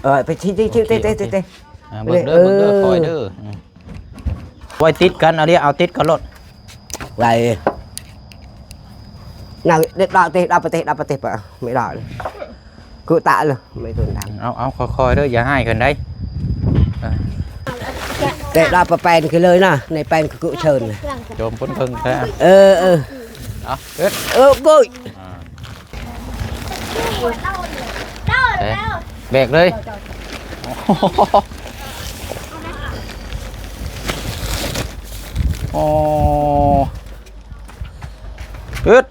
ເອີ ໄປທີ່ ທີ່ ທີ່ ໂອເຄ ທີ່ ໂອເຄ ທີ່ ທີ່ ອ່າ ເບິ່ງເດີ ເອີ ເບິ່ງເດີ ເອີ ຄ່ອຍເດີ ອືມ ໄວ້ຕິດກັນ ເອົາເດ ເອົາຕິດກັນໂລດ ໄວ້ ນັ່ງເດັດດອກຕິ ດັບປະຕິ ດັບປະຕິ ປະ ໄມ່ໄດ້ ກຸຕະເລີຍ ໄມ່ທົນໄດ້ ເອົາ ເອົາ ຄ່ອຍໆເດີ ຢ່າຮ້າຍກັນໄດ໋ ເອີ ເດັດດອກປະແປນຄືເລີຍນະ ໃນແປນຄືກຸເຊີນ ໂຈມພົ້ນເພິ່ງແທ້ ເອີ ເອີ ເອົາ ເອີ ເອີ ກຸຍ ອ່າ ເອີ ແບກເລີຍ ໂອ້ ອຶດ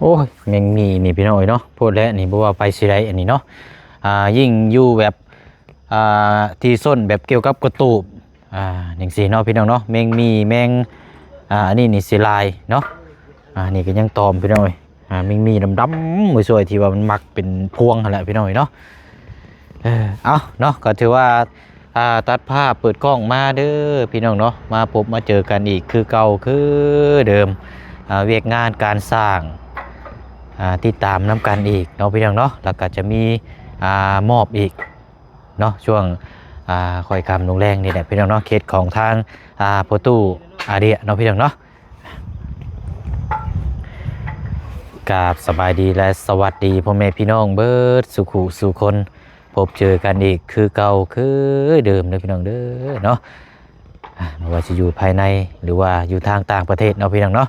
ໂອ້ຍ ແມງໝີ່ນີ້ພີ່ນ້ອງເອີຍເນາະ ໂພດແຫຼະນີ້ ບໍ່ວ່າໄປຊິໄດ້ອັນນີ້ເນາະ ອ່າ ຍິ່ງຢູ່ແບບ ອ່າ ທີ່ຊົນແບບກ່ຽວກັບກະຕູບ ອ່າ ຈັ່ງຊີ້ເນາະພີ່ນ້ອງເນາະ ແມງໝີ່ ແມງ ອ່າ ອັນນີ້ນີ້ຊິຫຼາຍເນາະ ອ່າ ນີ້ກໍຍັງຕອມພີ່ນ້ອງເອີຍ ອ່າ ແມງໝີ່ດຳໆ ມື້ຊ່ວຍທີ່ວ່າມັນມັກເປັນພວງຫັ້ນແຫຼະພີ່ນ້ອງເອີຍເນາະ ເອີ ເອົາເນາະ ກໍຖືວ່າ ອ່າ ຕັດພາບເປີດກ້ອງມາເດີພີ່ນ້ອງເນາະ ມາພົບມາເຈີກັນອີກຄືເກົ່າຄືເດີມ ອ່າ ວຽກງານການສ້າງ ອ່າ ຕິດຕາມນຳກັນອີກເນາະພີ່ນ້ອງເນາະ ແລ້ວກໍຈະມີ ອ່າ ມອບອີກເນາະ ຊ່ວງ ອ່າ ຄ່ອຍຄ່ຳລົງແລງນີ້ແຫຼະພີ່ນ້ອງເນາະ ເຂດຂອງທາງ ອ່າ ພໍ່ຕູ້ອາເດຍເນາະພີ່ນ້ອງເນາະ ກາບສະບາຍດີ ແລະ ສະຫວັດດີພໍ່ແມ່ພີ່ນ້ອງເບິດສູ່ຄູ່ສູ່ຄົນ ພົບເຈີກັນອີກຄືເກົ່າຄືເດີມເດີພີ່ນ້ອງເດີເນາະ ອ່າ ບໍ່ວ່າຊິຢູ່ພາຍໃນ ຫຼືວ່າຢູ່ທາງຕ່າງປະເທດເນາະພີ່ນ້ອງເນາະ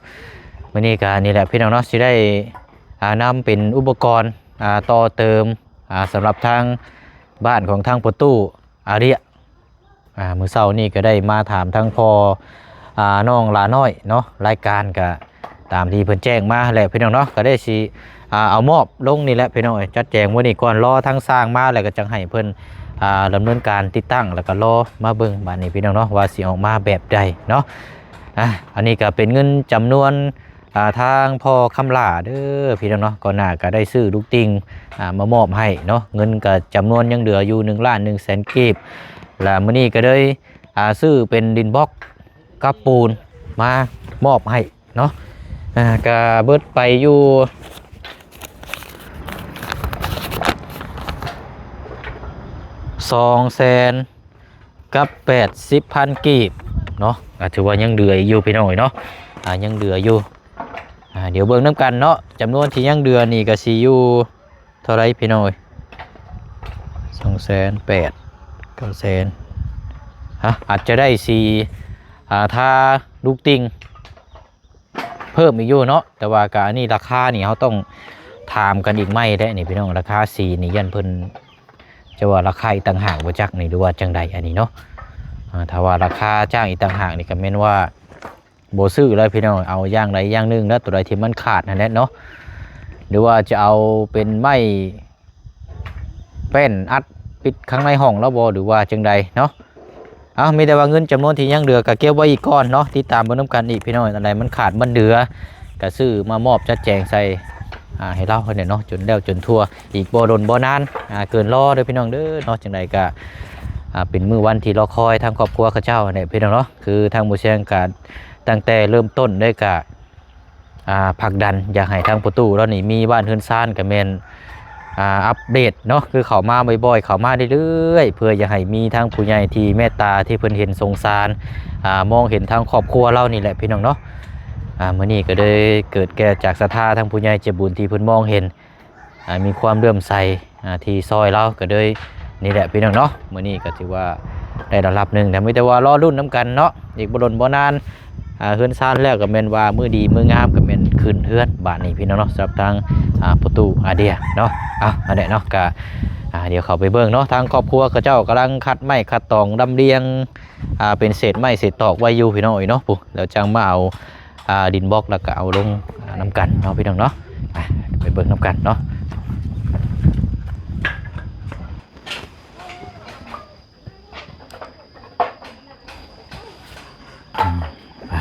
ມື້ນີ້ກໍນີ້ແຫຼະພີ່ນ້ອງເນາະ ຊິໄດ້ ອ່າ ນຳເປັນອຸປະກອນ ອ່າ ຕໍ່ເຕີມ ອ່າ ສຳລັບທາງບ້ານຂອງທາງພໍ່ຕູ້ອາເດຍ ອ່າ ມື້ເຊົ້ານີ້ກໍໄດ້ມາຖາມທາງພໍ່ ອ່າ ນ້ອງຫຼ້ານ້ອຍເນາະ ລາຍການກະຕາມທີ່ເພິ່ນແຈ້ງມາແຫຼະພີ່ນ້ອງເນາະ ກໍໄດ້ຊິ ອ່າ ເອົາມອບລົງນີ້ແຫຼະພີ່ນ້ອງເອີຍ ຈັດແຈງມື້ນີ້ກ່ອນ ລໍທາງຊ່າງມາ ແລ້ວກໍຈັ່ງໃຫ້ເພິ່ນ ອ່າ ດຳເນີນການຕິດຕັ້ງ ແລ້ວກໍລໍມາເບິ່ງບາດນີ້ພີ່ນ້ອງເນາະ ວ່າຊິອອກມາແບບໃດເນາະ ອ່າ ອັນນີ້ກໍເປັນເງິນຈຳນວນ ອ່າ ທາງພໍ່ຄຳຫຼ້າເດີພີ່ນ້ອງເນາະ ກ່ອນໜ້າກໍໄດ້ຊື້ລູກຕິ່ງ ອ່າ ມາມອບໃຫ້ເນາະ ເງິນກໍຈຳນວນຍັງເຫຼືອຢູ່ໜຶ່ງລ້ານໜຶ່ງແສນກີບ ແລະ ມື້ນີ້ກໍເລີຍ ອ່າ ຊື້ເປັນດິນບລັອກກັບປູນມາມອບໃຫ້ເນາະ ອ່າ ກໍເບິດໄປຢູ່ສອງແສນ ກັບແປດສິບພັນກີບເນາະ ກໍຖືວ່າຍັງເຫຼືອຢູ່ພີ່ນ້ອງເອີຍເນາະ ອ່າ ຍັງເຫຼືອຢູ່ ອ່າ ດຽວເບິ່ງນຳກັນເນາະ ຈຳນວນທີ່ຍັງເຫຼືອນີ້ກໍຊິຢູ່ເທົ່າໃດພີ່ນ້ອງເອີຍ ສອງແສນແປດ ເກົ້າແສນ ຮະ ອາດຈະໄດ້ຊິ ອ່າ ທາລູກຕິ່ງ ເພີ່ມອີກຢູ່ເນາະ ແຕ່ວ່າກະອັນນີ້ລາຄານີ້ເຮົາຕ້ອງຖາມກັນອີກໃໝ່ແຫຼະນີ້ພີ່ນ້ອງ ລາຄາສີນີ້ຢ້ານເພິ່ນຈະວ່າລາຄາອີກຕ່າງຫາກບໍ່ຈັກນີ້ ຫຼືວ່າຈັ່ງໃດອັນນີ້ເນາະ ອ່າ ຖ້າວ່າລາຄາຈ້າງອີກຕ່າງຫາກນີ້ກໍແມ່ນວ່າບໍ່ຊື້ແລ້ວພີ່ນ້ອງ ເອົາຢ່າງໃດຢ່າງໜຶ່ງແລ້ວ ຕົວໃດທີ່ມັນຂາດຫັ້ນແຫຼະເນາະ ຫຼືວ່າຈະເອົາເປັນໄມ້ ແປ້ນອັດປິດຂ້າງໃນຫ້ອງລາວບໍ່ ຫຼືວ່າຈັ່ງໃດເນາະ ເອົາ ມີແຕ່ວ່າເງິນຈຳນວນທີ່ຍັງເຫຼືອກໍເກັບໄວ້ອີກກ່ອນເນາະ ຕິດຕາມເບິ່ງນຳກັນອີກພີ່ນ້ອງ ອັນໃດມັນຂາດມັນເຫຼືອກໍຊື້ມາມອບຈັດແຈງໃສ່ ອ່າ ໃຫ້ລາວຫັ້ນແຫຼະເນາະ ຈົນແລ້ວຈົນທົ່ວ ອີກບໍ່ດົນບໍ່ນານ ອ່າ ເກີນລໍເດີພີ່ນ້ອງເດີເນາະ ຈັ່ງໃດກໍ ອ່າ ເປັນມື້ວັນທີ່ລໍຄອຍທາງຄອບຄົວເຂົາເຈົ້າຫັ້ນແຫຼະພີ່ນ້ອງເນາະ ຄືທາງໝູ່ແຊງກໍຕັ້ງແຕ່ເລີ່ມຕົ້ນເລີຍກໍ ອ່າ ຜັກດັນຢາກໃຫ້ທາງພໍ່ຕູ້ລາວນີ້ມີບ້ານເຮືອນຊານ ກໍແມ່ນ ອ່າ ອັບເດດເນາະ ຄືເຂົ້າມາບ່ອຍໆ ເຂົ້າມາເລື້ອຍໆ ເພື່ອຢາກໃຫ້ມີທາງຜູ້ໃຫຍ່ທີ່ເມດຕາ ທີ່ເພິ່ນເຫັນສົງສານ ອ່າ ມອງເຫັນທາງຄອບຄົວລາວນີ້ແຫຼະພີ່ນ້ອງເນາະ ອ່າ ມື້ນີ້ກໍເລີຍເກີດແກ່ຈາກສັດທາທາງຜູ້ໃຫຍ່ໃຈບຸນທີ່ເພິ່ນມອງເຫັນ ອ່າ ມີຄວາມເຫຼື້ອມໃສ ອ່າ ທີ່ຊ່ອຍລາວ ກໍເລີຍນີ້ແຫຼະພີ່ນ້ອງເນາະ ມື້ນີ້ກໍຖືວ່າໄດ້ລະດັບໜຶ່ງ ແຕ່ມີແຕ່ວ່າລໍລຸ້ນນຳກັນເນາະ ອີກບໍ່ດົນບໍ່ນານ ອ່າ ເຮືອນຊານແລ້ວກໍແມ່ນວ່າມື້ດີມື້ງາມກໍແມ່ນຂຶ້ນເຮືອນບາດນີ້ພີ່ນ້ອງເນາະ ສຳລັບທາງ ອ່າ ພໍ່ຕູ້ອາເດຍເນາະ ເອົາ ອັນນີ້ເນາະ ກໍ ອ່າ ດຽວເຂົ້າໄປເບິ່ງເນາະ ທາງຄອບຄົວເຂົາເຈົ້າກຳລັງຄັດໄມ້ຄັດຕອງລຳລຽງ ອ່າ ເປັນເສດໄມ້ເສດຕອກໄວ້ຢູ່ພີ່ນ້ອງເອີຍເນາະ ພຸ້ນ ແລ້ວຈັ່ງມາເອົາ ອ່າ ດິນບລັອກ ແລ້ວກໍເອົາລົງ ອ່າ ນຳກັນເນາະພີ່ນ້ອງເນາະ ໄປ ໄປເບິ່ງນຳກັນເນາະ ອືມ ໄປ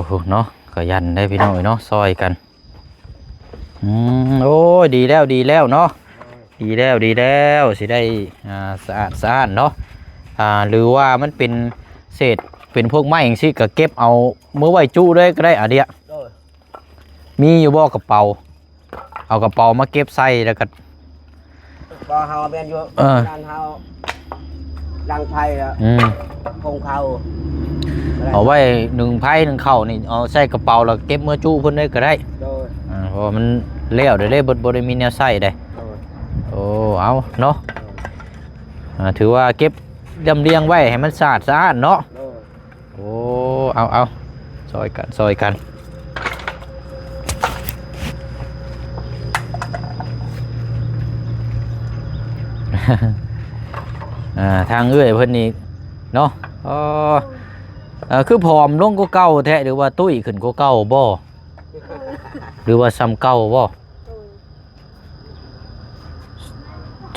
ໂອ້ ເນາະ ຂະຫຍັນເດ້ພີ່ນ້ອງເອີຍເນາະ ຊ່ອຍກັນ. ອືມ ໂອ້ຍ ດີແລ້ວ ດີແລ້ວເນາະ ດີແລ້ວ ດີແລ້ວ ຊິໄດ້ ອ່າ ສະອາດສະອ້ານເນາະ. ອ່າ ຫຼືວ່າມັນເປັນເສດ ເປັນພວກໄມ້ຈັ່ງຊີ້ ກໍເກັບເອົາເມືອໄວ້ຈຸເລີຍກໍໄດ້ ອາດຽ. ໂດຍ. ມີຢູ່ບໍ່ກະເປົາ? ເອົາກະເປົາມາເກັບໃສ່ ແລ້ວກໍ ບໍ່ ເຮົາແມ່ນຢູ່ ເອີ ງານເຮົາດັງໄຟແລ້ວ ອືມ ຄົງເຂົ້າ ເອົາໄວ້ໜຶ້ງໄຟໜຶ້ງເຂົ້ານີ້ ເອົາໃສ່ກະເປົາ ແລ້ວເກັບເມືອຈຸເພິ່ນເລີຍກໍໄດ້. ໂດຍ. ອ່າ ເພາະວ່າມັນແລ້ວເດ້ ບໍ່ ບໍ່ໄດ້ມີແນວໃຊ້ເດ້. ໂດຍ. ໂອ້ ເອົາເນາະ ໂດຍ. ອ່າ ຖືວ່າເກັບລຳລຽງໄວ້ໃຫ້ມັນສະອາດສະອ້ານເນາະ. ໂດຍ. ໂອ້ ເອົາ ເອົາ ຊ່ອຍກັນ ຊ່ອຍກັນ. ອ່າ ທາງເອື້ອຍເພິ່ນນີ້ເນາະ ອໍ ເອີ ຄືຜອມລົງກວ່າເກົ່າແທ້ ຫຼືວ່າຕຸ້ຍຂຶ້ນກວ່າເກົ່າບໍ່ ຫຼືວ່າສ່ຳເກົ່າບໍ່?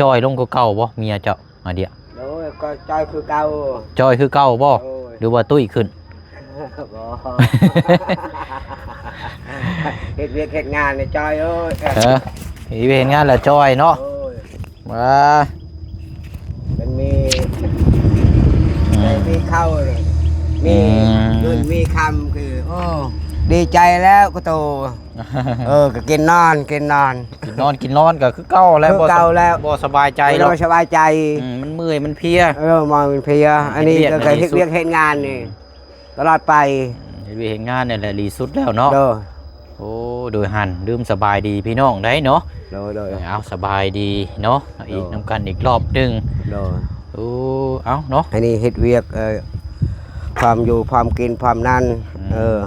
ຈ່ອຍລົງກວ່າເກົ່າບໍ່ ເມຍເຈົ້າ? ອາດຽ. ໂດຍ ກໍຈ່ອຍຄືເກົ່າ. ຈ່ອຍຄືເກົ່າບໍ່? ໂດຍ. ຫຼືວ່າຕຸ້ຍຂຶ້ນ? ບໍ່ ເຮັດວຽກເຮັດງານນີ້ຈ່ອຍເອີຍ. ເອີ ເຮັດວຽກເຮັດງານແລ້ວຈ່ອຍເນາະ. ໂດຍ. ວ່າ ມັນມີ ອືມ ໄດ້ມີເຂົ້ານີ້ ມີ ອືມ ເງິນມີຄຳ ຄື ໂອ້ ດີໃຈແລ້ວກະໂຕ. ເອີ ກໍກິນນອນ ກິນນອນ ກິນນອນ ກິນນອນກໍຄືເກົ່າແລ້ວ ຄືເກົ່າແລ້ວ ບໍ່ສະບາຍໃຈດອກ ບໍ່ສະບາຍໃຈ. ອືມ ມັນເມື່ອຍ ມັນເພຍ. ເອີ ມັນເພຍ. ອືມ ອັນນີ້ກໍເຮັດວຽກເຮັດງານນີ້ ອືມ ຕະຫຼອດໄປ. ອືມ ເຮັດວຽກເຮັດງານນີ້ແຫຼະດີສຸດແລ້ວເນາະ. ໂດຍ. ໂອ້ ໂດຍຫັ້ນ ລືມສະບາຍດີພີ່ນ້ອງໄດ້ເນາະ. ໂດຍ ໂດຍ. ເອົາ ສະບາຍດີເນາະ ອີກ ໂດຍ ນຳກັນອີກລອບໜຶ່ງ. ໂດຍ. ໂອ້ ເອົາເນາະ ອັນນີ້ເຮັດວຽກ ເອີ ພ້ອມຢູ່ພ້ອມກິນພ້ອມນັ້ນ. ອືມ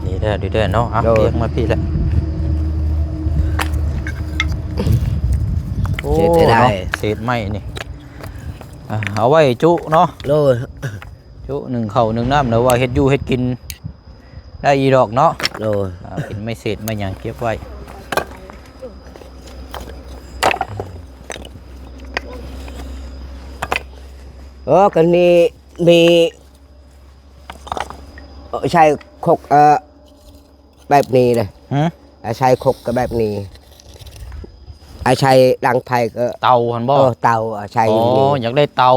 ເອີ ນີ້ເດີ ດີເດີເນາະ. ເອົາ ໂດຍ ວຽກມາພີ້ແຫຼະ. ໂອ້ ເສດໄມ້ ເນາະ ເສດໄມ້ນີ້ ອ່າ ເອົາໄວ້ຈຸເນາະ. ໂດຍ. ຈຸໜຶ້ງເຂົ້າໜຶ້ງນ້ຳ ຫຼືວ່າເຮັດຢູ່ເຮັດກິນໄດ້ອີ່ດອກເນາະ. ໂດຍ. ອ່າ ເປັນໄມ້ເສດໄມ້ຫຍັງເກັບໄວ້. ເອີ ກໍນີ້ມີ ເອີ ໃຊ້ຄົກ ເອີ ແບບນີ້ເດ້. ຫື? ອາໄສຄົກກໍແບບນີ້ ອາໄສດັງໄຟກໍ ເຕົາຫັ້ນບໍ່? ເອີ ເຕົາ ອາໄສ. ອໍ ຢາກໄດ້ເຕົາ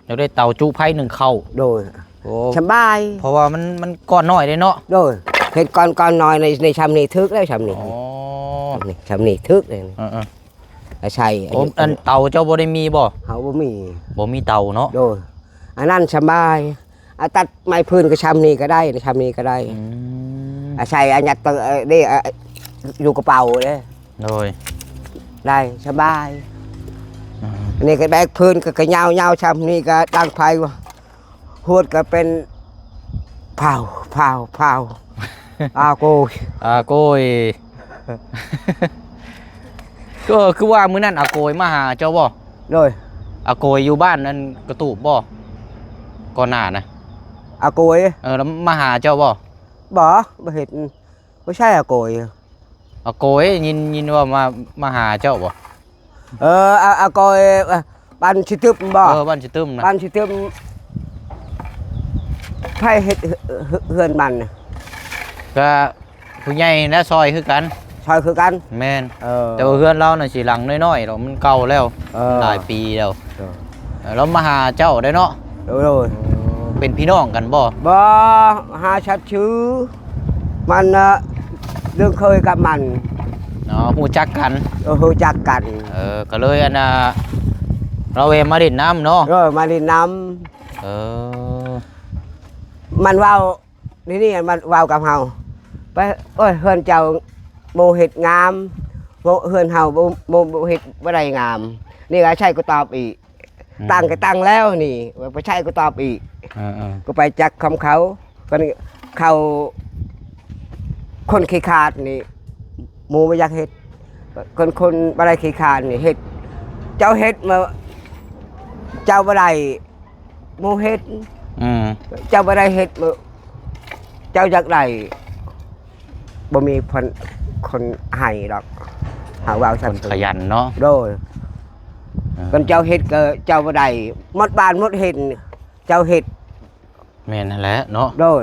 ຢາກໄດ້ເຕົາຈຸໄຟໜຶ້ງເຂົ້າ. ໂດຍ. ໂອ້ ສະບາຍ ເພາະວ່າມັນ ມັນກ້ອນນ້ອຍເດ້ເນາະ. ໂດຍ. ເຮັດກ້ອນ ກ້ອນນ້ອຍໃນ ໃນຊ່ຳນີ້ຖືກແລ້ວ ຊ່ຳນີ້. ອໍ ນີ້ ຊ່ຳນີ້ຖືກແລ້ວ. ເອີໆ ອາໄສ. ໂອ້ ອັນ ອັນເຕົາເຈົ້າບໍ່ໄດ້ມີບໍ່? ເຮົາບໍ່ມີ ບໍ່ມີເຕົາເນາະ. ໂດຍ. ອັນນັ້ນສະບາຍ ອາ ຕັດໄມ້ຟືນກໍຊ່ຳນີ້ກໍໄດ້ ຊ່ຳນີ້ກໍໄດ້. ອືມ ອາໄສອາຍັດ ເອີ ເດ້ ອາ ຢູ່ກະເປົາເດ້. ໂດຍ. ໄດ້ສະບາຍ. ອືມ ອັນນີ້ກໍແບກຟືນກໍ ກໍຍາວໆ ຊ່ຳນີ້ກໍດັງໄຟ ຫວດກໍເປັນ ພາວ ພາວ ພາວ. ອາໂກຍ ອາໂກຍ. ກໍຄືວ່າມື້ນັ້ນອາໂກຍມາຫາເຈົ້າບໍ່? ໂດຍ. ອາໂກຍຢູ່ບ້ານນັ້ນກະຕູບບໍ່? ກ່ອນໜ້ານະ ອາໂກຍ. ເອີ ແລ້ວມາຫາເຈົ້າບໍ່? ບໍ່ ບໍ່ເຫັນ. ບໍ່ໃຊ່ອາໂກຍ. ອາໂກຍ ຍິນ ຍິນວ່າມາ ມາຫາເຈົ້າບໍ່? ເອີ ອາ ອາໂກຍ ເອີ ບ້ານຊິຕຶມບໍ່? ເອີ ບ້ານຊິຕຶມນະ ບ້ານຊິຕຶມ. ໃຜເຮັດເຮືອນມັນນະ? ກະຜູ້ໃຫຍ່ນະ ຊ່ອຍຄືກັນ. ຊ່ອຍຄືກັນ? ແມ່ນ. ເອີ ແຕ່ວ່າເຮືອນລາວນະຊິຫຼັງນ້ອຍໆດອກ ມັນເກົ່າແລ້ວ. ເອີ ຫຼາຍປີແລ້ວ. ເອີ ເອີ ລາວມາຫາເຈົ້າໄດ້ເນາະ? ໂດຍ ໂດຍ. ເປັນພີ່ນ້ອງກັນບໍ່? ບໍ່ ຫາສັດຊື່ ມັນນະ ລຶ້ງເຄີຍກັບມັນ. ອໍ ຮູ້ຈັກກັນ. ເອີ ຮູ້ຈັກກັນ. ເອີ ກໍເລີຍອັນນ່າ ລາວແວ່ມາຫຼິ້ນນຳເນາະ? ເອີ ມາຫຼິ້ນນຳ. ເອີ ມັນເວົ້າ ນີ້ ນີ້ມັນເວົ້າກັບເຮົາ ໄປ ໂອ້ຍ ເຮືອນເຈົ້າບໍ່ເຮັດງາມ ບໍ່ ເຮືອນເຮົາບໍ່ ບໍ່ ບໍ່ເຮັດ ບໍ່ໄດ້ງາມ. ນີ້ອາໄສກໍຕອບອີກ. ອືມ ຕັ້ງກໍຕັ້ງແລ້ວນີ້ ວ່າບໍ່ໃຊ່ກໍຕອບອີກ. ເອີໆ ກໍໄປຈັກຄຳເຂົາ ກໍນີ້ເຂົາ ຄົນຂີ້ຂາດນີ້ ໝູ່ບໍ່ຢາກເຮັດ. ຄົນ ຄົນບໍ່ໄດ້ຂີ້ຂາດນີ້ເຮັດ. ເຈົ້າເຮັດມາ ເຈົ້າບໍ່ໄດ້ ໝູ່ເຮັດ. ອືມ ເຈົ້າບໍ່ໄດ້ເຮັດ ເຈົ້າຢາກໄດ້ ບໍ່ມີຄົນ ຄົນໃຫ້ດອກ. ຫາເວົ້າ ຄົນຂະຫຍັນເນາະ. ໂດຍ. ເອີ ຄັນເຈົ້າເຮັດກໍເຈົ້າບໍ່ໄດ້ ໝົດບ້ານໝົດເຮືອນ ເຈົ້າເຮັດ. ແມ່ນຫັ້ນແຫຼະເນາະ. ໂດຍ.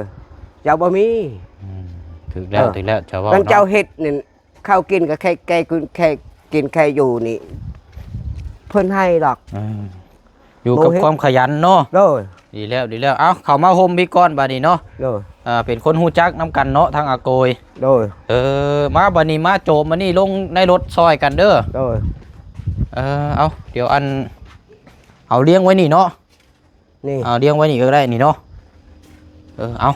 ເຈົ້າບໍ່ມີ. ອືມ ຖືກແລ້ວ ເອີ ຖືກແລ້ວ ເຈົ້າເວົ້າ ຄັນເຈົ້າເນາະ ເຮັດນີ້ ເຂົ້າກິນກໍແຄ່ ແຄ່ກິນ ແຄ່ກິນແຄ່ຢູ່ນີ້ ເພິ່ນໃຫ້ດອກ. ເອີ ຢູ່ກັບ ບໍ່ເຮັດ ຄວາມຂະຫຍັນເນາະ. ໂດຍ ດີແລ້ວ ດີແລ້ວ. ເອົາ ເຂົ້າມາໂຮມພີ້ກ່ອນບາດນີ້ເນາະ. ໂດຍ ເອີ ເປັນຄົນຮູ້ຈັກນຳກັນເນາະ ທາງອາໂກຍ. ໂດຍ ເອີ ມາບາດນີ້ ມາໂຈມອັນນີ້ລົງໃນລົດຊ່ອຍກັນເດີ. ໂດຍ ເອີ ເອົາ ດຽວອັນ ເອົາລຽງໄວ້ນີ້ເນາະ. ນີ້ ເອົາລຽງໄວ້ນີ້ກໍໄດ້ນີ້ເນາະ. ເອີ ເອົາ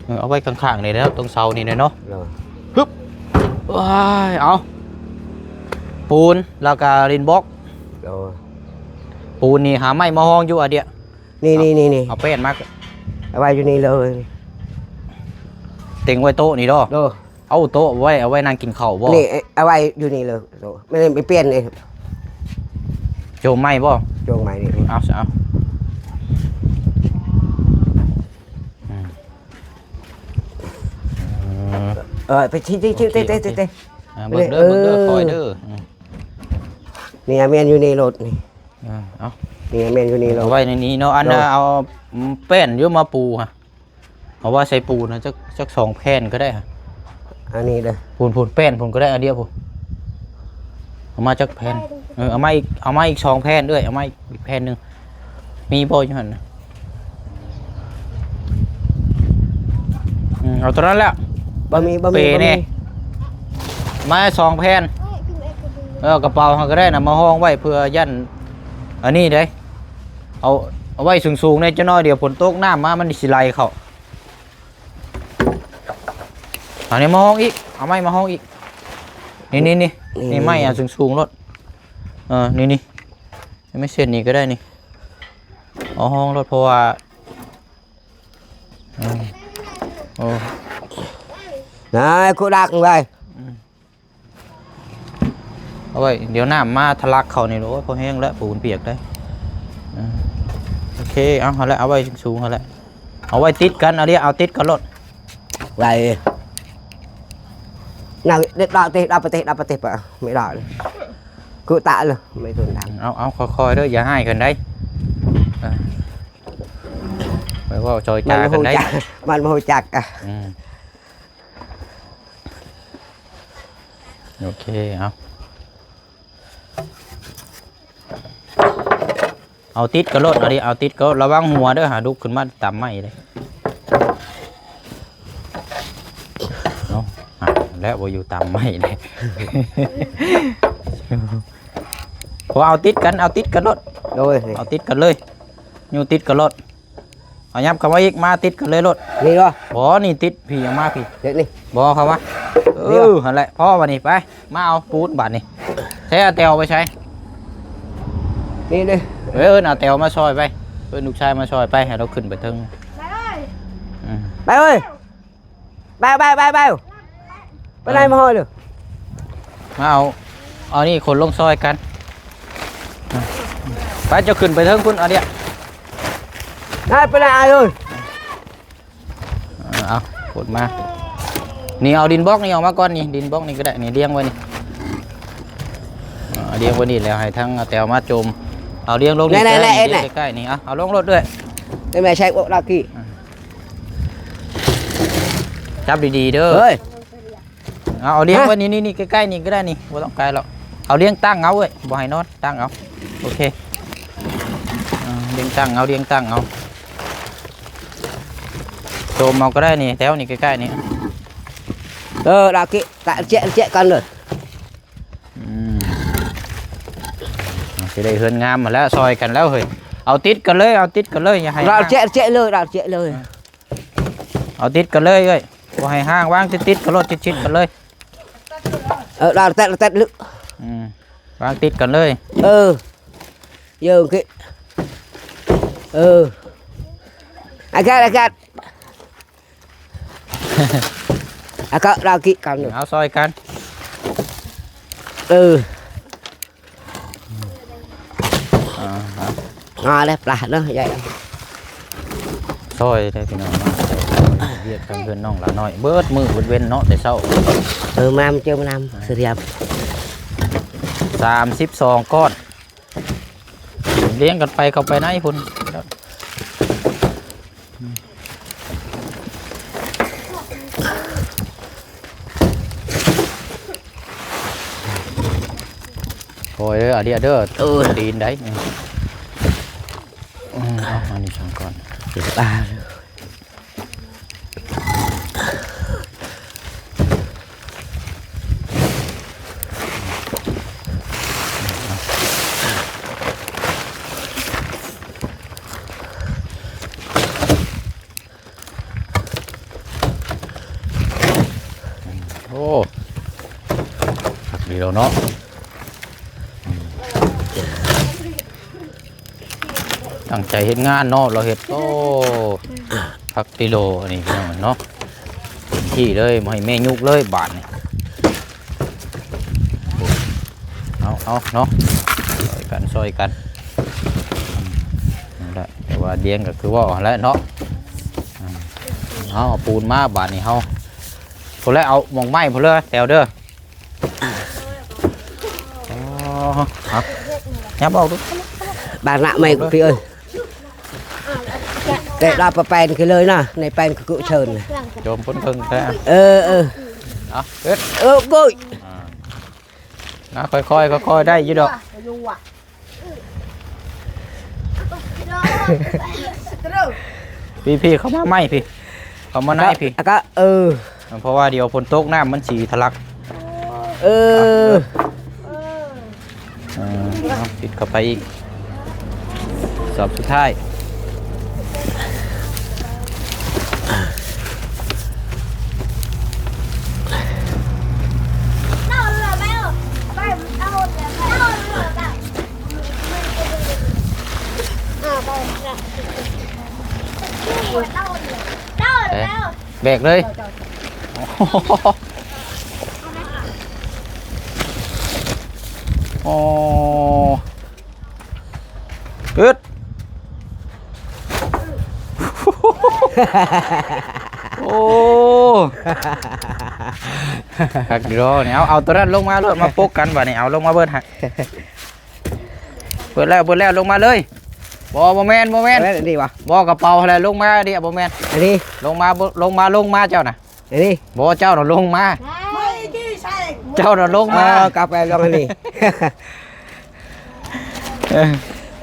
ເອີ ເອົາໄວ້ຂ້າງໆນີ້ແຫຼະ ຕົງເສົານີ້ແຫຼະເນາະ. ໂດຍ ຮຶບ ວ້າຍ ເອົາ ປູນ ແລ້ວກໍດິນບລັອກ. ໂດຍ ປູນນີ້ຫາໄມ້ມາຮອງຢູ່ອາດຽ. ນີ້ ເອົາ ນີ້ ນີ້ ນີ້ ເອົາແປ້ນມາ ເອົາໄວ້ຢູ່ນີ້ເລີຍ ເຕັງໄວ້ໂຕະນີ້ເນາະ. ໂດຍ ເອົາໂຕະໄວ້ ເອົາໄວ້ນັ່ງກິນເຂົ້າບໍ່? ນີ້ ເອົາໄວ້ຢູ່ນີ້ເລີຍ ໂຕະ ແມ່ນໄປປ່ຽນເອງ. ໂຈມໃໝ່ບໍ່? ໂຈມໃໝ່ນີ້ ເອົາຊະ ເອົາ ອືມ ເອີ ໄປທີ່ ທີ່ ທີ່ ໂອເຄ ທີ່ ໂອເຄ ທີ່ ທີ່ ອ່າ ເບິ່ງເດີ ເອີ ເບິ່ງເດີ ຄອຍເດີ ອືມ ນີ້ແມ່ນຢູ່ໃນລົດນີ້ ອ່າ ເອົາ ນີ້ແມ່ນຢູ່ໃນລົດ ເອົາໄວ້ໃນນີ້ເນາະ. ອັນ ໂດຍ ເອົາ ອືມ ແປ້ນຢູ່ມາປູຮະ. ເອົາວ່າໃສ່ປູນນະ ຈັກ ຈັກສອງແຜ່ນກໍໄດ້. ອັນນີ້ເດີ ພຸ້ນໆ ແປ້ນພຸ້ນກໍໄດ້ ອັນດຽວພຸ້ນ. ເອົາມາຈັກແຜ່ນ? ເອີ ເອົາມາອີກ ເອົາມາອີກສອງແຜ່ນເອື້ອຍ ເອົາມາອີກແຜ່ນໜຶ່ງ. ມີບໍ່ຢູ່ຫັ້ນນະ? ອືມ ເອົາຕົວນັ້ນແຫຼະ. ບໍ່ມີ ບໍ່ມີ ເປແດ່ ບໍ່ມີ. ມາສອງແຜ່ນ. ເອີ ກະເປົາຫັ້ນກໍໄດ້ນະ ມາຮອງໄວ້ເພື່ອຢ້ານອັນນີ້ເດ້. ເອົາ ເອົາໄວ້ສູງໆແດ່ຈັກໜ້ອຍ ດຽວຝົນຕົກນ້ຳມາມັນຊິໄຫຼເຂົ້າ. ເອົານີ້ມາຮອງອີກ ເອົາໄມ້ມາຮອງອີກ. ນີ້ ນີ້ ນີ້ ນີ້ ນີ້ໄມ້ອັນສູງໆໂລດ. ເອີ ນີ້ ນີ້ ໄມ້ເສັ້ນນີ້ກໍໄດ້ນີ້ ເອົາຮອງໂລດ ເພາະວ່າ ເອີ ໂອ້ ນາຍ ກູດັກໄວ້ ອືມ ເອົາໄວ້ ດຽວນ້ຳມາທະລັກເຂົ້ານີ້. ໂອ້ຍ ພໍແຮງແລ້ວ ປູນປຽກໄດ໋. ເອີ ໂອເຄ ເອົາ ຫັ້ນແຫຼະ ເອົາໄວ້ສູງຫັ້ນແຫຼະ ເອົາໄວ້ຕິດກັນ. ເອົາເດ ເອົາຕິດກັນໂລດ ໄວ້ ນັ່ງເດັດດອກເຕະ ດັບປະເຕະ ດັບປະເຕະ ປະ ໄມ່ໄດ້ ກູຕະເລີຍ ໄມ່ຕົນດັງ. ເອົາ ເອົາ ຄ່ອຍໆເດີ ຢ່າຮ້າຍກັນໄດ໋. ເອີ ໄປເວົ້າຈອຍຈາກັນໄດ໋ ມັນບໍ່ຮູ້ຈັກ ອືມ ໂອເຄ ເອົາ ເອົາຕິດກັນໂລດ ເອົາດິ ເອົາຕິດກັນໂລດ ລະວັງຫົວເດີ ຫາດຸກຂຶ້ນມາຕຳໄມ້ເດ້. ເອົາ ແລ້ວບໍ່ຢູ່ຕຳໄມ້ເດ້ ບໍ່ ເອົາຕິດກັນ ເອົາຕິດກັນໂລດ ໂດຍ ເອົາຕິດກັນເລີຍ ຢູ່ຕິດກັນໂລດ. ເອົາ ຫຍັບເຂົ້າມາອີກ ມາຕິດກັນເລີຍໂລດ. ນີ້ບໍ່? ບໍ່ ນີ້ຕິດພີ້ ເອົາມາພີ້ ເຮັດນີ້ ບໍ່ ເຂົ້າມາ ນີ້ບໍ່? ເອີ ຫັ້ນແຫຼະ ພໍບາດນີ້ ໄປ ມາເອົາປູນບາດນີ້. ໃຊ້ອາແຕວໄປໃສ? ນີ້ເດ້ ເອີ້ນອາແຕວມາຊ່ອຍໄປ ເອີ້ນລູກຊາຍມາຊ່ອຍໄປ ໃຫ້ລາວຂຶ້ນໄປເທິງ ໄປເອີຍ ອືມ ໄປເອີຍ. ໄປ ໄປ ໄປ ໄປ ໄປໄດ້ມາຮອດເລີຍ ມາເອົາ ເອົານີ້ຂົນລົງຊ່ອຍກັນ ໄປ ເຈົ້າຂຶ້ນໄປເທິງພຸ້ນ ອາເດຍ ໄດ້ ໄປໄດ້ອ້າຍເອີຍ ເອົາ ຂົນມາ ນີ້ ເອົາດິນບລັອກນີ້ອອກມາກ່ອນ ນີ້ ດິນບລັອກນີ້ກໍໄດ້ ນີ້ ລຽງໄວ້ນີ້ ເອົາ ລຽງໄວ້ນີ້ ແລ້ວໃຫ້ທາງອາແຕວມາໂຈມ ເອົາ ລຽງລົງນີ້ ແນ່ໆ ໃກ້ໆ ນີ້ ເອົາ ເອົາລົງໂລດເອື້ອຍ ແມ່ໃຊ້ອອກດາກກີ້ ອ່າ ຈັບດີໆເດີ ເອີຍ ເອົາ ເອົາລຽງໄວ້ ຮະ ນີ້ ນີ້ ນີ້ ໃກ້ໆ ນີ້ກໍໄດ້ນີ້ ບໍ່ຕ້ອງໄກຫຼອກ ເອົາລຽງຕັ້ງເອົາເວີ້ຍ ບໍ່ໃຫ້ນອນ ຕັ້ງເອົາ ໂອເຄ ເອີ ລຽງຕັ້ງເອົາ ລຽງຕັ້ງເອົາ ໂຈມເອົາກໍໄດ້ນີ້ ແຖວນີ້ໃກ້ໆ ນີ້ ເອີ ດາກກີ້ ຕະເຈະ ເຈະກັນເລີຍ ອືມ ຊິໄດ້ເຮືອນງາມຫັ້ນແຫຼະ ຊ່ອຍກັນແລ້ວເຮີ້ຍ ເອົາຕິດກັນເລີຍ ເອົາຕິດກັນເລີຍ ຢ່າໃຫ້ ດາກເຈະ ເຈະເລີຍ ດາກເຈະເລີຍ ເອີ ເອົາຕິດກັນເລີຍເອີຍ ບໍ່ໃຫ້ຫ່າງ ວາງຕິດໆກັນໂລດ ຊິດໆກັນເລີຍ ເອີ ດາກແຕະ ແຕະລຶ ອືມ ວາງຕິດກັນເລີຍ ເອີ ເຢີງກິ ເອີ ອາກາດ ອາກາດ ອາກາດ ດາກກິກັນ ເອົາຊ່ອຍກັນ ເອີ ອ່າ ມາແລ້ວປາເນາະ ໃຫຍ່ ຊ່ອຍໄດ້ພີ່ນ້ອງເນາະ ວຽກທາງເຮືອນນ້ອງຫຼານ້ອຍ ເບິດມື້ເບິດເວັນເນາະ ແຕ່ເຊົ້າ ເອີ ມາເຈີມານຳ ສາມສິບສອງກ້ອນ ລຽງກັນໄປ ເຂົ້າໄປໃນພຸ້ນ. ໂອ້ຍ ເດີ ອາເດຍເດີ ເອີ ຕີນໄດ໋ ອືມ ເອົາ ອັນນີ້ສັ່ງກ່ອນ ປາ ໂອ້ ຄັກດີແລ້ວເນາະ ອືມ ຕັ້ງໃຈເຮັດງານເນາະ ລາວເຮັດ ໂອ້ ຄັກດີໂລ ອັນນີ້ພີ່ນ້ອງເນາະ ເຕັມທີ່ເລີຍ ບໍ່ໃຫ້ແມ່ຍຸກເລີຍບາດນີ້. ເອົາ ເອົາເນາະ ຊ່ອຍກັນ ຊ່ອຍກັນ ອືມ ນັ້ນແຫຼະ ແຕ່ວ່າດຽງກໍຄືເວົ້າຫັ້ນແຫຼະເນາະ ອືມ ເອົາ ເອົາປູນມາບາດນີ້ເຮົາ ພຸ້ນແຫຼະ ເອົາໝອກໄມ້ພຸ້ນເລີຍ ແຖວເດີ ອໍ ເອົາ ຫຍັບອອກດູ ບາດນະໄມ້ພີ່ເອີຍ. ແຕ່ລາວໄປແປນຄືເລີຍນະ ໃນແປນຄືກຸເຊີນນະ ໂຈມພົ້ນເພິ່ງແທ້ ເອີ ເອີ ເອົາ ເຮັດ ເອີ ໂກຍ ອ່າ ນະ ຄ່ອຍໆ ຄ່ອຍໆ ໄດ້ຢູ່ດອກ ພີ່ໆ ເຂົ້າມາໃໝ່ພີ່ ເຂົ້າມາໃນພີ່ ອາກາດ ເອີ ເພາະວ່າດຽວຝົນຕົກນ້ຳມັນຊິທະລັກ ເອີ ເອີ ເອົາ ຕິດເຂົ້າໄປອີກ ສອບສຸດທ້າຍ ເອີ ແບກເລີຍ ໂອ້ ອຶດ ໂອ້ ຄັກຢູ່ດອກນີ້ ເອົາ ເອົາໂຕນັ້ນລົງມາໂລດ ມາປົກກັນບາດນີ້ ເອົາລົງມາເບິດຫັ້ນ ເບິດແລ້ວ ເບິດແລ້ວ ລົງມາເລີຍ ບໍ່ ບໍ່ແມ່ນ ບໍ່ແມ່ນ ອັນນີ້ຫວາ ບໍ່ ກະເປົາຫັ້ນແຫຼະ ລົງມາເດ ບໍ່ແມ່ນ ອັນນີ້ ລົງມາ ລົງມາ ລົງມາເຈົ້ານະ ອັນນີ້ ບໍ່ ເຈົ້ານະລົງມາ ເຈົ້ານະລົງມາ ເອີ ກັບໄປລອງອັນນີ້ ເອີ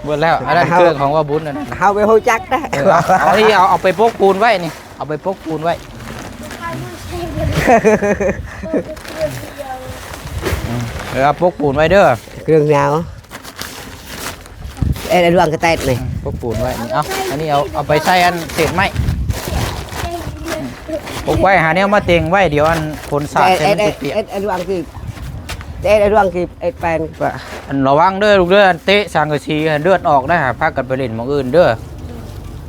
ເບິດແລ້ວ ອັນນັ້ນເຄື່ອງຂອງວ່າບຸນ ອັນນັ້ນ ເຮົາໄປຮູ້ຈັກນະ ເອີ ເອົາ ເອົາ ເອົາໄປປົກປູນໄວ້ນີ້ ເອົາໄປປົກປູນໄວ້ ເອີ ເອົາປົກປູນໄວ້ເດີ ເຄື່ອງຍາວ ເອັດ ລວງກະແຕດນີ້ ປົກປູນໄວ້ນີ້ ເອົາ ອັນນີ້ເອົາ ເອົາໄປໃສ່ອັນເສດໄມ້ ປົກໄວ້ ຫາແນວມາເຕັງໄວ້ ດຽວອັນຝົນສາດໃສ່ມັນຊິປຽກ ເອັດ ລວງຄື ເອັດ ລວງຄື ເອັດແປນ ອັນລະວັງເດີລູກເດີ ອັນເຕະສັງກະສີເລືອດອອກໄດ໋ ຫາພາກັນໄປຫຼິ້ນໝ່ອງອື່ນເດີ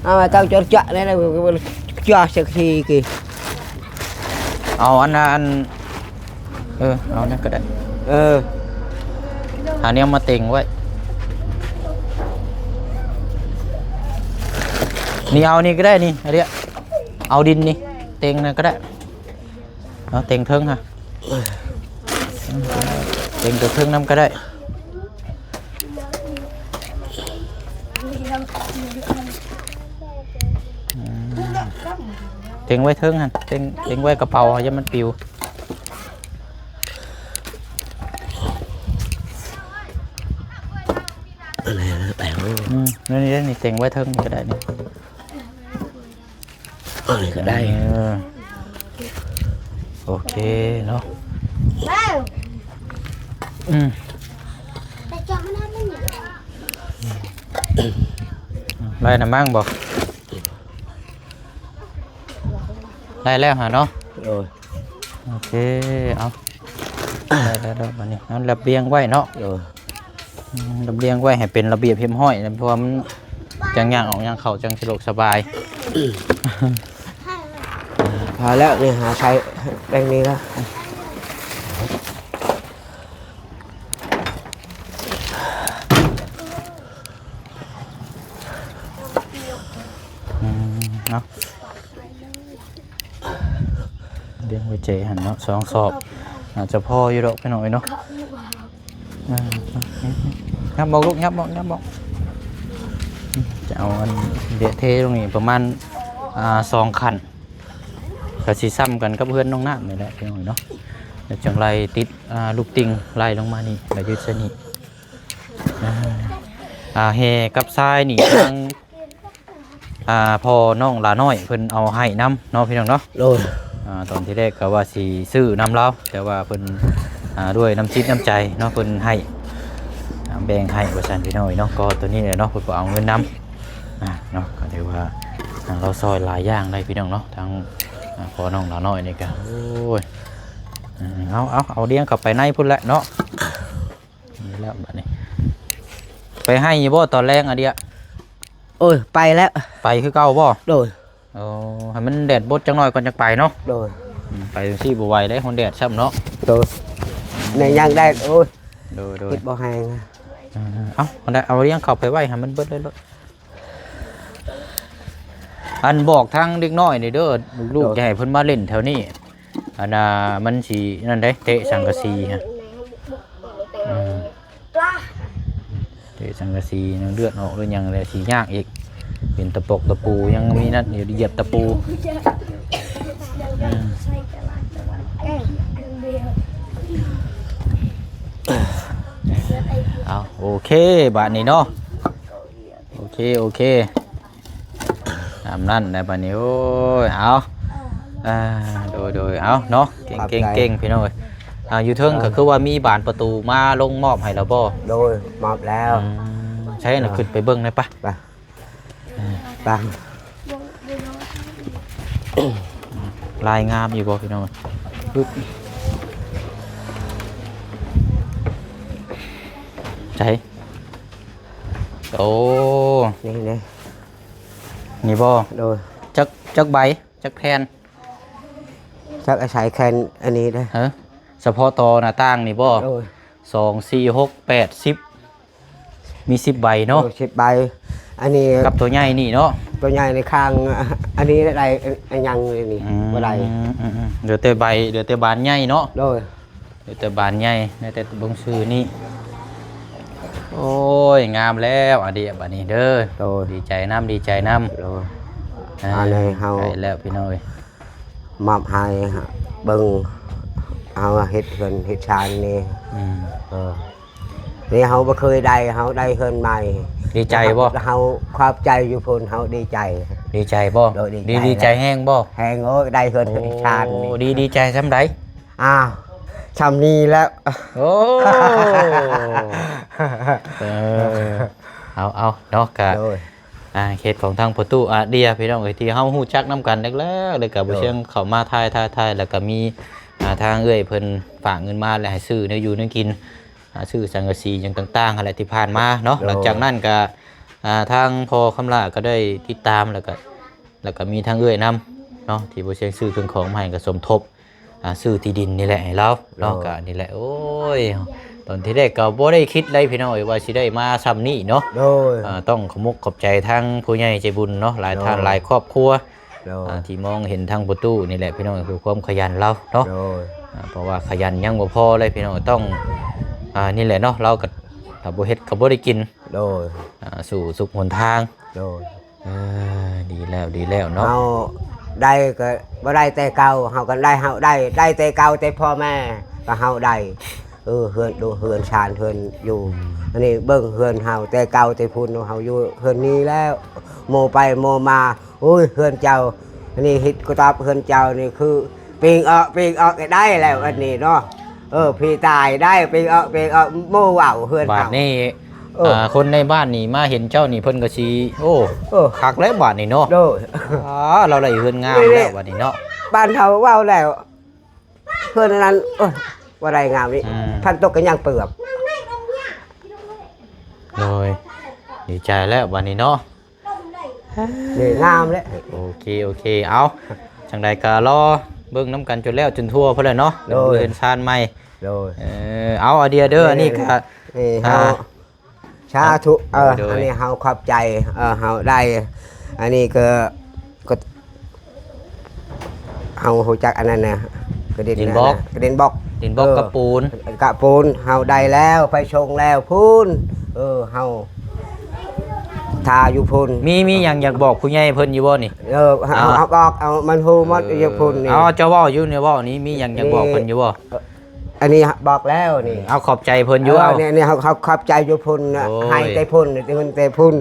ເອົາເຈົ້າຈະຈະແນວໃດ ຈະສັກທີກີ ເອົາອັນນັ້ນ ເອີ ເອົານັ້ນກໍໄດ້ ເອີ ຫາແນວມາເຕັງໄວ້ ນີ້ ເອົານີ້ກໍໄດ້ນີ້ ອັນເດຍ ເອົາດິນນີ້ ເຕັງນັ້ນກໍໄດ້ ເອົາເຕັງເທິງຫະ ເຕັງຕົວເທິງນຳກໍໄດ້ ອືມ ເຕັງໄວ້ເທິງຫັ້ນ ເຕັງ ເຕັງໄວ້ກະເປົາ ຢ່າມັນປິວ ອັນນີ້ແຫຼະ ແປງ ອືມ ນີ້ ນີ້ ນີ້ ເຕັງໄວ້ເທິງນີ້ກໍໄດ້ນີ້ ອັນນີ້ກໍໄດ້ ເອີ ໂອເຄເນາະ ອືມ ໄດ້ນະມັ້ງບໍ່ ໄດ້ແລ້ວຫາເນາະ ໂດຍ ໂອເຄ ເອົາ ໄດ້ແລ້ວ ໄດ້ແລ້ວ ບາດນີ້ ເອົາລະບຽງໄວ້ເນາະ ໂດຍ ອືມ ລະບຽງໄວ້ໃຫ້ເປັນລະບຽບຮຽບຮ້ອຍ ເພາະວ່າມັນຈັ່ງຍ່າງອອກຍ່າງເຂົ້າຈັ່ງສະດວກສະບາຍ ພໍແລ້ວນີ້ ຫາໃສ່ແບບນີ້ລະ ອືມ ເນາະ ລຽງໄວ້ເຈຫັ້ນເນາະ ສອງສອບ ໜ້າຈະພໍຢູ່ດອກພີ່ນ້ອງເອີຍເນາະ ອືມ ຫຍັບອອກລູກ ຫຍັບອອກ ຫຍັບອອກ ຈະເອົາອັນເດະເທລົງນີ້ປະມານ ອ່າ ສອງຂັ້ນ ກະຊິຊ່ຳກັນກັບເຮືອນນ້ອງນ້ຳນີ້ແຫຼະພີ່ນ້ອງເອີຍເນາະ ແລ້ວຈັ່ງໄລ່ຕິດ ອ່າ ລູກຕິ່ງໄລ່ລົງມານີ້ ແລ້ວຍຶດໃສ່ນີ້ ອ່າ ອ່າ ແຮ່ກັບຊາຍນີ້ ທາງ ອ່າ ພໍ່ນ້ອງຫຼ້ານ້ອຍເພິ່ນເອົາໃຫ້ນຳເນາະ ພີ່ນ້ອງເນາະ. ໂດຍ ອ່າ ຕອນທີແລກກໍວ່າຊິຊື້ນຳລາວ ແຕ່ວ່າເພິ່ນ ອ່າ ດ້ວຍນ້ຳຈິດນ້ຳໃຈເນາະ ເພິ່ນໃຫ້ ອ່າ ແບ່ງໃຫ້ວ່າຊັ້ນ ພີ່ນ້ອງເອີຍເນາະ. ກໍໂຕນີ້ແຫຼະເນາະ ເພິ່ນກໍເອົາເງິນນຳ ອ່າ ເນາະ. ກໍຖືວ່າ ອ່າ ລາວຊ່ອຍຫຼາຍຢ່າງເລີຍ ພີ່ນ້ອງເນາະ. ທາງ ອ່າ ພໍ່ນ້ອງຫຼ້ານ້ອຍນີ້ກໍ ໂອ້ຍ ເອົາ ເອົາ ເອົາລຽງເຂົ້າໄປໃນພຸ້ນແຫຼະເນາະ. ນີ້ແລ້ວບັດນີ້ ໄປໃຫ້ຢູ່ບໍ່ຕອນແລງອາເດຍ? ໂອ້ຍ ໄປແລ້ວ ໄປຄືເກົ່າບໍ່? ໂດຍ ໂອ້ ໃຫ້ມັນແດດບົດຈັກໜ້ອຍກ່ອນຈັ່ງໄປເນາະ. ໂດຍ ອືມ ໄປຈັ່ງຊີ້ບໍ່ໄຫວເດ້ ຮ້ອນແດດຊ້ຳເນາະ. ໂດຍ ໃນຍາມແດດ ໂອ້ຍ ໂດຍໆ ເຮັດບໍ່ແຮງ. ເອີ ເອົາ ເອົາລຽງເຂົ້າໄປໄວ້ໃຫ້ມັນເບິດເລີຍໂລດ. ອັນ ບອກທາງເດັກນ້ອຍນີ້ເດີ ລູກ ໂດຍ ຢ່າໃຫ້ເພິ່ນມາຫຼິ້ນແຖວນີ້ ອັນນ່າ ມັນຊິນັ້ນເດ້ ເຕະສັງກະສີຫັ້ນ. ອືມ ເຕະສັງກະສີ ເລືອດອອກຫຼືຫຍັງແລ້ວຊິຍາກອີກ ເປັນຕະປົກຕະປູ ຍັງມີນັ້ນຢູ່ ຢຽບຕະປູ. ອືມ ເອົາ ໂອເຄ ບາດນີ້ເນາະ. ໂອເຄ ໂອເຄ ຕາມນັ້ນແຫຼະບາດນີ້. ໂອ້ຍ ເອົາ ອ່າ ໂດຍ ໂດຍ ເອົາເນາະ ເກັ່ງ ຂອບໃຈ ເກັ່ງ ເກັ່ງ ພີ່ນ້ອງເອີຍ. ອ່າ ຢູ່ເທິງ ເອີ ກໍຄືວ່າມີບານປະຕູມາລົງມອບໃຫ້ແລ້ວບໍ່? ໂດຍ ມອບແລ້ວ. ອືມ ໃຊ້ນະ ເອີ ຂຶ້ນໄປເບິ່ງໄດ້ປະ? ໄປ ເອີ ຕາມ ລາຍງາມຢູ່ບໍ່ ພີ່ນ້ອງ? ປຶບ ໃສ? ໂອ້ ນີ້ເດ້ ນີ້ບໍ່? ໂດຍ ຈັກ ຈັກໃບ ຈັກແຜ່ນ? ຈັກອາໄສແຜ່ນອັນນີ້ເດ້. ເອີ ສະເພາະຕໍ່ໜ້າຕ່າງນີ້ບໍ່? ໂດຍ ສອງ ສີ່ ຫົກ ແປດ ສິບ ມີສິບໃບເນາະ. ໂດຍ ສິບໃບ ອັນນີ້ ກັບຕົວໃຫຍ່ນີ້ເນາະ ຕົວໃຫຍ່ໃນຂ້າງ ອັນນີ້ໄດ້ ອັນຫຍັງນີ້ ອືມ ບໍ່ໄດ້. ອືມໆ ເຫຼືອແຕ່ໃບ ເຫຼືອແຕ່ບານໃຫຍ່ເນາະ. ໂດຍ ເຫຼືອແຕ່ບານໃຫຍ່ ໄດ້ແຕ່ເບິ່ງຊື່ນີ້. ໂອ້ຍ ງາມແລ້ວອາເດຍ ບາດນີ້ເດີ. ໂດຍ ດີໃຈນຳ ດີໃຈນຳ. ໂດຍ ອ່າ ອັນນີ້ເຮົາ ໃກ້ແລ້ວ ພີ່ນ້ອງເອີຍ ມອບໃຫ້ເບິ່ງ ເຮົາເຮັດເຮືອນເຮັດຊານນີ້. ອືມ ເອີ ນີ້ເຮົາບໍ່ເຄີຍໄດ້ ເຮົາໄດ້ເຮືອນໃໝ່. ດີໃຈບໍ່? ເຮົາຂອບໃຈຢູ່ພຸ້ນ ເຮົາດີໃຈ. ດີໃຈບໍ່? ໂດຍ ດີໃຈ ດີ ດີໃຈແຮງບໍ່? ແຮງ ໂອ້ຍ ໄດ້ເຮືອນ ໂອ້ ເຮັດຊານນີ້. ດີ ດີໃຈສ່ຳໃດ? ອ້າວ ຊ່ຳນີ້ແລ້ວ. ໂອ້ ເອີ ເອົາ ເອົາເນາະ ກະ ໂດຍ ອ່າ ເຂດຂອງທາງພໍ່ຕູ້ອາເດຍ ພີ່ນ້ອງເອີຍ ທີ່ເຮົາຮູ້ຈັກນຳກັນແລກໆ ແລ້ວກະ ໂດຍ ບໍ່ຊຽງເຂົ້າມາຖ່າຍ ຖ່າຍ ຖ່າຍ ແລ້ວກະມີ ອ່າ ທາງເອື້ອຍເພິ່ນຝາກເງິນມາ ແລະ ໃຫ້ຊື້ແນວຢູ່ແນວກິນ ອ່າ ຊື້ສັງກະສີຫຍັງຕ່າງໆຫັ້ນແຫຼະ ທີ່ຜ່ານມາເນາະ. ໂດຍ ຫຼັງຈາກນັ້ນກະ ອ່າ ທາງພໍ່ຄຳຫຼ້າກໍໄດ້ຕິດຕາມ ແລ້ວກະ ແລ້ວກະມີທາງເອື້ອຍນຳເນາະ ທີ່ບໍ່ຊຽງຊື້ເຄື່ອງຂອງມາໃຫ້ ກໍສົມທົບ ອ່າ ຊື້ທີ່ດິນນີ້ແຫຼະໃຫ້ລາວເນາະ. ໂດຍ ກໍນີ້ແຫຼະ ໂອ້ຍ ຕອນທີແລກກໍບໍ່ໄດ້ຄິດເລີຍ ພີ່ນ້ອງເອີຍ ວ່າຊິໄດ້ມາຊ່ຳນີ້ເນາະ. ໂດຍ ອ່າ ຕ້ອງຂອບມຸກຂອບໃຈທາງຜູ້ໃຫຍ່ໃຈບຸນເນາະ ຫຼາຍທ່ານ ໂດຍ ຫຼາຍຄອບຄົວ ໂດຍ ອ່າ ທີ່ມອງເຫັນທາງພໍ່ຕູ້ນີ້ແຫຼະ ພີ່ນ້ອງເອີຍ ຄືຄວາມຂະຫຍັນລາວເນາະ. ໂດຍ ອ່າ ເພາະວ່າຂະຫຍັນຍັງບໍ່ພໍເລີຍ ພີ່ນ້ອງ ຕ້ອງ ອ່າ ນີ້ແຫຼະເນາະ ລາວກໍຖ້າບໍ່ເຮັດກໍບໍ່ໄດ້ກິນ. ໂດຍ ອ່າ ສູ້ສຸກຫົນທາງ. ໂດຍ ເອີ ດີແລ້ວ ດີແລ້ວເນາະ. ເຮົາໄດ້ກໍບໍ່ໄດ້ແຕ່ເກົ່າ ເຮົາກໍໄດ້ ເຮົາໄດ້ ໄດ້ແຕ່ເກົ່າແຕ່ພໍ່ແມ່ກໍເຮົາໄດ້. ເອີ ເຮືອນດູ ເຮືອນຊານ ເຮືອນຢູ່ ອືມ ອັນນີ້ເບິ່ງເຮືອນເຮົາແຕ່ເກົ່າແຕ່ພຸ້ນ ເຮົາຢູ່ເຮືອນນີ້ແລ້ວ ໂມໄປໂມມາ ໂອ້ຍ ເຮືອນເຈົ້າ ອັນນີ້ເຮັດກະຕອບ ເຮືອນເຈົ້ານີ້ຄືປີງອອກ ປີງອອກ ໄດ້ແລ້ວ ອືມ ອັນນີ້ເນາະ. ເອີ ຜີຕາຍໄດ້ ປີງອອກ ປີງອອກ ໂມເວົ້າເຮືອນເຮົາ ບາດນີ້ ເອີ ອ່າ ຄົນໃນບ້ານນີ້ມາເຫັນເຈົ້ານີ້ ເພິ່ນກໍຊິ ໂອ້ ເອີ ຄັກແລ້ວບາດນີ້ເນາະ. ໂດຍ ອ່າ ລາວໄດ້ເຮືອນງາມແລ້ວບາດນີ້ເນາະ. ບ້ານເຮົາເວົ້າແລ້ວ ເຮືອນນັ້ນ ໂອ້ຍ ບໍ່ໄດ້ງາມນີ້ ອືມ ພັນຕົກກໍຍັງເປືອກ. ໂດຍ ດີໃຈແລ້ວບາດນີ້ເນາະ. ນີ້ງາມແລ້ວ. ໂອເຄ ໂອເຄ ເອົາ ຈັ່ງໃດກໍລໍເບິ່ງນຳກັນຈົນແລ້ວຈົນທົ່ວພຸ້ນແຫຼະເນາະ. ໂດຍ ເຮືອນຊານໃໝ່. ໂດຍ ເອີ ເອົາ ອາເດຍເດີ ນີ້ ອັນນີ້ກໍ ນີ້ ອ່າ ເຮົາ ສາທຸ. ເອີ ໂດຍ ອັນນີ້ເຮົາຂອບໃຈ ເອີ ເຮົາໄດ້ ອັນນີ້ກໍ ກໍ ເຮົາຮູ້ຈັກອັນນັ້ນນະ ກະດິນ ດິນບອກ ກະດິນບອກ ດິນບອກ ເອີ ກະປູນ ກະປູນ ເຮົາໄດ້ແລ້ວ ໄປສົ່ງແລ້ວພຸ້ນ. ເອີ ເຮົາຖ້າຢູ່ພຸ້ນ. ມີ ມີຫຍັງຢາກບອກຜູ້ໃຫຍ່ເພິ່ນຢູ່ບໍ່ນີ້? ເອີ ເຮົາ ເຮົາບອກ ເອົາ ມັນຮູ້ໝົດຢູ່ພຸ້ນນີ້. ເອົາ ເຈົ້າເວົ້າຢູ່ນີ້ ເວົ້ານີ້ ມີຫຍັງຢາກບອກເພິ່ນຢູ່ບໍ່? ເອີ ອັນນີ້ບອກແລ້ວນີ້ ເຮົາຂອບໃຈເພິ່ນຢູ່ ເອີ ເອົາ ນີ້ ນີ້ເຮົາ ເຮົາຂອບໃຈຢູ່ພຸ້ນນະ ໂອ້ຍ ໃຫ້ແຕ່ພຸ້ນ ແຕ່ພຸ້ນ ແຕ່ພຸ້ນ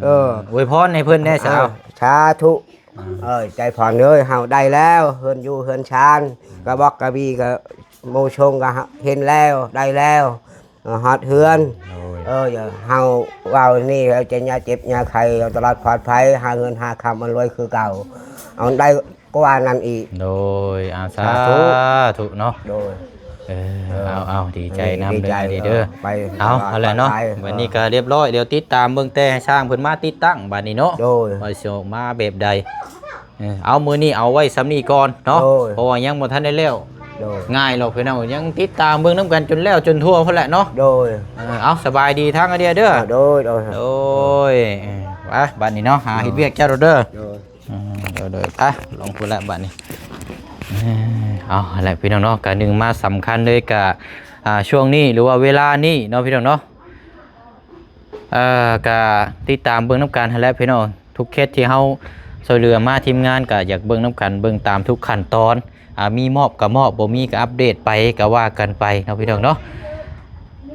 ອືມ ເອີ ອວຍພອນໃຫ້ເພິ່ນແດ່ຊະ ເອີ ເອົາ ສາທຸ ອືມ ເອີ ໃຈພອນເອີຍ ເຮົາໄດ້ແລ້ວ ເຮືອນຢູ່ເຮືອນຊານ ກະບອກກະບີ ກະໝູ່ຊົງ ກະເຫັນແລ້ວ ໄດ້ແລ້ວ ເອີ ຮອດເຮືອນ ໂດຍ ເອີ ເຮົາເວົ້ານີ້ ເຮົາຈະຢ່າເຈັບຢ່າໄຂ້ ເຮົາຕະຫຼອດປອດໄພ ຫາເງິນຫາຄຳ ມັນລວຍຄືເກົ່າ ເອົາໄດ້ ກວ່ານັ້ນອີກ ໂດຍ ອາ ສາ ສາທຸ ທຸເນາະ ໂດຍ ເອີ ເອີ ເອົາ ເອົາ ດີໃຈນຳ ດີໃຈ ເດີ ດີເດີ ເອີ ໄປ ເອົາ ຕະຫຼອດ ຫັ້ນແຫຼະເນາະ ປອດໄພ ບັດນີ້ກະ ເອີ ລຽບຮ້ອຍ ດຽວຕິດຕາມເບິ່ງແຕ່ຊ່າງເພິ່ນມາຕິດຕັ້ງບັດນີ້ເນາະ ໂດຍ ວ່າຊິອອກມາແບບໃດ ເອີ ເອົາ ມື້ນີ້ເອົາໄວ້ສ່ຳນີ້ກ່ອນເນາະ ໂດຍ ເພາະວ່າຍັງບໍ່ທັນໄດ້ແລ້ວ ໂດຍ ງ່າຍດອກພີ່ນ້ອງ ຍັງຕິດຕາມເບິ່ງນຳກັນຈົນແລ້ວຈົນທົ່ວພຸ້ນແຫຼະເນາະ ໂດຍ ເອີ ເອົາ ສະບາຍດີທາງອາເດຍເດີ ໂດຍ ໂດຍ ໂດຍ ເອີ ໄປ ບັດນີ້ເນາະ ຫາເຮັດວຽກເຈົ້າເດີ ໂດຍ ອືມ ໂດຍໆ ໄປ ລົງພຸ້ນແຫຼະບັດນີ້ ເອີ ເອົາ ຫັ້ນແຫຼະພີ່ນ້ອງເນາະ ກະໜຶ່ງມາສຳຄັນເລີຍກະ ອ່າ ຊ່ວງນີ້ ຫຼືວ່າເວລານີ້ເນາະພີ່ນ້ອງເນາະ ເອີ ກະຕິດຕາມເບິ່ງນຳກັນຫັ້ນແຫຼະພີ່ນ້ອງ ທຸກເຂດທີ່ເຮົາຊ່ວຍເຫຼືອມາ ທີມງານກະຢາກເບິ່ງນຳກັນ ເບິ່ງຕາມທຸກຂັ້ນຕອນ ອ່າ ມີມອບກະມອບ ບໍ່ມີກະອັບເດດໄປ ກະວ່າກັນໄປເນາະພີ່ນ້ອງເນາະ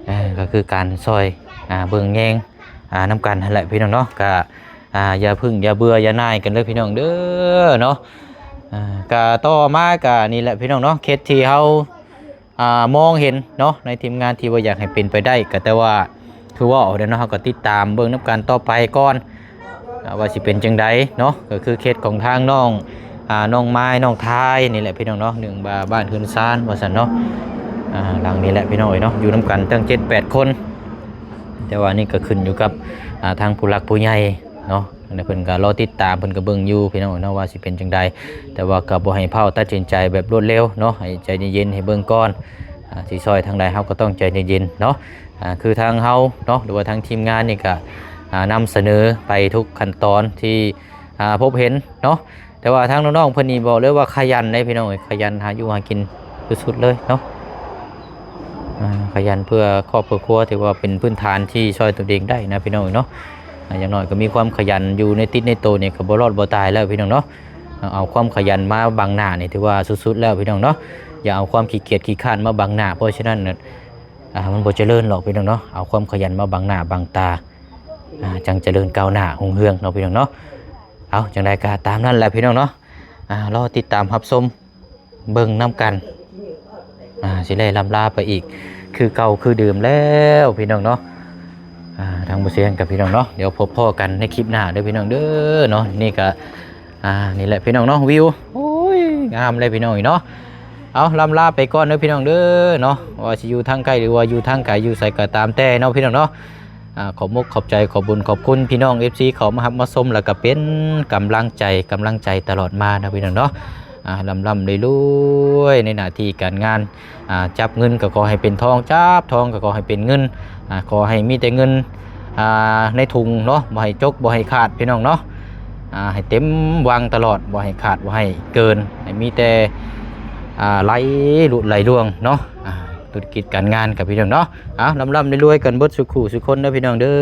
ເອີ ກະຄືການຊ່ອຍ ອ່າ ເບິ່ງແຍງ ອ່າ ນຳກັນຫັ້ນແຫຼະພີ່ນ້ອງເນາະ ກະ ອ່າ ຢ່າເພິ່ງຢ່າເບື່ອຢ່າໜ່າຍກັນເດີພີ່ນ້ອງເດີເນາະ ອ່າ ກະຕໍ່ມາກະນີ້ແຫຼະພີ່ນ້ອງເນາະ ເຂດທີ່ເຮົາ ອ່າ ມອງເຫັນເນາະ ໃນທີມງານທີ່ວ່າຢາກໃຫ້ເປັນໄປໄດ້ ກະແຕ່ວ່າຄືເວົ້າແຫຼະເນາະ ເຮົາກະຕິດຕາມເບິ່ງນຳກັນຕໍ່ໄປກ່ອນ ອ່າ ວ່າຊິເປັນຈັ່ງໃດເນາະ ກະຄືເຂດຂອງທາງນ້ອງ ອ່າ ນ້ອງມາຍ ນ້ອງທາຍນີ້ແຫຼະພີ່ນ້ອງເນາະ ໜຶ່ງວ່າບ້ານເຮືອນຊານວ່າຊັ້ນເນາະ ອ່າ ຫຼັງນີ້ແຫຼະພີ່ນ້ອງເອີຍເນາະ ຢູ່ນຳກັນຕັ້ງເຈັດແປດຄົນ ແຕ່ວ່ານີ້ກະຂຶ້ນຢູ່ກັບ ອ່າ ທາງຜູ້ຫຼັກຜູ້ໃຫຍ່ເນາະ ແລະເພິ່ນກະລໍຕິດຕາມ ເພິ່ນກະເບິ່ງຢູ່ພີ່ນ້ອງເນາະ ວ່າຊິເປັນຈັ່ງໃດ ແຕ່ວ່າກະບໍ່ໃຫ້ຟ້າວຕັດສິນໃຈແບບລວດເລັວເນາະ ໃຫ້ໃຈເຢັນໆ ໃຫ້ເບິ່ງກ່ອນ ອ່າ ຊິຊ່ອຍທາງໃດເຮົາກະຕ້ອງໃຈເຢັນໆເນາະ ອ່າ ຄືທາງເຮົາເນາະ ຫຼືວ່າທາງທີມງານນີ້ກະ ອ່າ ນຳສະເໜີໄປທຸກຂັ້ນຕອນທີ່ ອ່າ ພົບເຫັນເນາະ ແຕ່ວ່າທາງນ້ອງໆເພິ່ນນີ້ບອກເລີຍວ່າຂະຫຍັນເດ້ພີ່ນ້ອງເອີຍ ຂະຫຍັນຫາຢູ່ຫາກິນສຸດໆເລີຍເນາະ ອ່າ ຂະຫຍັນເພື່ອຄອບເພື່ອຄົວ ຖືວ່າເປັນພື້ນຖານທີ່ຊ່ອຍຕົນເອງໄດ້ນະພີ່ນ້ອງເນາະ ອ່າ ຢ່າງໜ້ອຍກະມີຄວາມຂະຫຍັນຢູ່ໃນຕິດໃນໂຕນີ້ກະບໍ່ລອດບໍ່ຕາຍແລ້ວພີ່ນ້ອງເນາະ ເອົາຄວາມຂະຫຍັນມາບັງໜ້ານີ້ຖືວ່າສຸດໆແລ້ວພີ່ນ້ອງເນາະ ຢ່າເອົາຄວາມຂີ້ກຽດຂີ້ຄ້ານມາບັງໜ້າ ເພາະສະນັ້ນ ອ່າ ມັນບໍ່ຈະເລີນດອກພີ່ນ້ອງເນາະ ເອົາຄວາມຂະຫຍັນມາບັງໜ້າບັງຕາ ອ່າ ຈັ່ງຈະເລີນກ້າວໜ້າຮຸ່ງເຮືອງເນາະພີ່ນ້ອງເນາະ ເອົາ ຈັ່ງໃດກະຕາມນັ້ນແຫຼະພີ່ນ້ອງເນາະ ອ່າ ລໍຕິດຕາມຮັບຊົມເບິ່ງນຳກັນ ອ່າ ຊິໄດ້ລ່ຳລາໄປອີກຄືເກົ່າຄືເດີມແລ້ວພີ່ນ້ອງເນາະ ອ່າ ທາງບໍ່ຊຽງກັບພີ່ນ້ອງເນາະ ດຽວພົບພໍ້ກັນໃນຄລິບໜ້າເດີພີ່ນ້ອງເດີເນາະ ນີ້ກະ ອ່າ ນີ້ແຫຼະພີ່ນ້ອງເນາະ ວິວ ໂອ້ຍ ງາມເລີຍພີ່ນ້ອງເນາະ ເອົາ ລ່ຳລາໄປກ່ອນເດີພີ່ນ້ອງເດີເນາະ ວ່າຊິຢູ່ທາງໃກ້ ຫຼືວ່າຢູ່ທາງໄກ ຢູ່ໃສກະຕາມແຕ່ເນາະພີ່ນ້ອງເນາະ ອ່າ ຂອບມຸກຂອບໃຈ ຂອບບຸນຂອບຄຸນພີ່ນ້ອງເອັຟຊີ ເຂົ້າມາຮັບມາຊົມ ແລ້ວກະເປັນກຳລັງໃຈ ກຳລັງໃຈຕະຫຼອດມາເນາະພີ່ນ້ອງເນາະ ອ່າ ລ່ຳໆລວຍໆໃນໜ້າທີ່ການງານ ອ່າ ຈັບເງິນກະຂໍໃຫ້ເປັນທອງ ຈັບທອງກະຂໍໃຫ້ເປັນເງິນ ອ່າ ຂໍໃຫ້ມີແຕ່ເງິນ ອ່າ ໃນຖົງເນາະ ບໍ່ໃຫ້ຈົກບໍ່ໃຫ້ຂາດພີ່ນ້ອງເນາະ ອ່າ ໃຫ້ເຕັມວັງຕະຫຼອດ ບໍ່ໃຫ້ຂາດບໍ່ໃຫ້ເກີນ ໃຫ້ມີແຕ່ ອ່າ ໄຫຼລຸໄຫຼລວງເນາະ ອ່າ ທຸລະກິດການງານກັບພີ່ນ້ອງເນາະ ເອົາ ລ່ຳໆລວຍໆກັນເບິດສູ່ຄູ່ສູ່ຄົນເດີພີ່ນ້ອງເດີ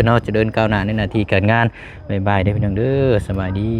ເນາະ ຈະເລີນກ້າວໜ້າໃນໜ້າທີ່ການງານ ບາຍບາຍເດີພີ່ນ້ອງເດີ ສະບາຍດີ.